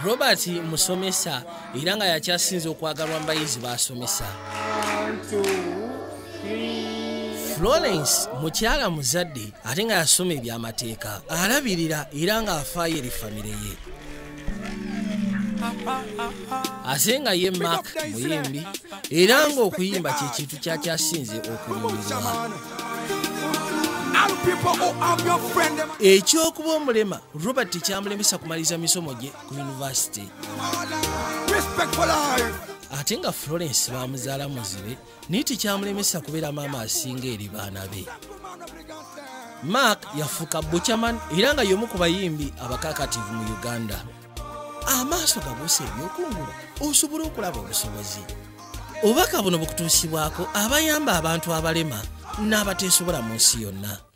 Robert musomesa era nga yakyasinze okwagalwa mu bayizi b'asomesa. Florence mukyala muzadde ate nga yasoma ebyamateeka, alabirira era ng'afaayo eri famire ye. Ate nga ye Mark muyimbi era ng'okuyimba kye kintu kyakyasinze okulumirwa. Eky'okuba omulema Robert tekyamulemesa kumaliriza misomo gye ku yunivasite. Ate nga Florence bamuzaala muzibe naye tekyamulemesa kubeera maama asinga eri baana be. Mark yafuuka butcherman era nga y'omu ku bayimbi abakakativu mu Uganda. Amaaso gabuuse ebyokungulu osobole okulaba obusobozi. Obubaka buno bukutuusibwako abayamba abantu abalema n'abateesobola mu nsi yonna.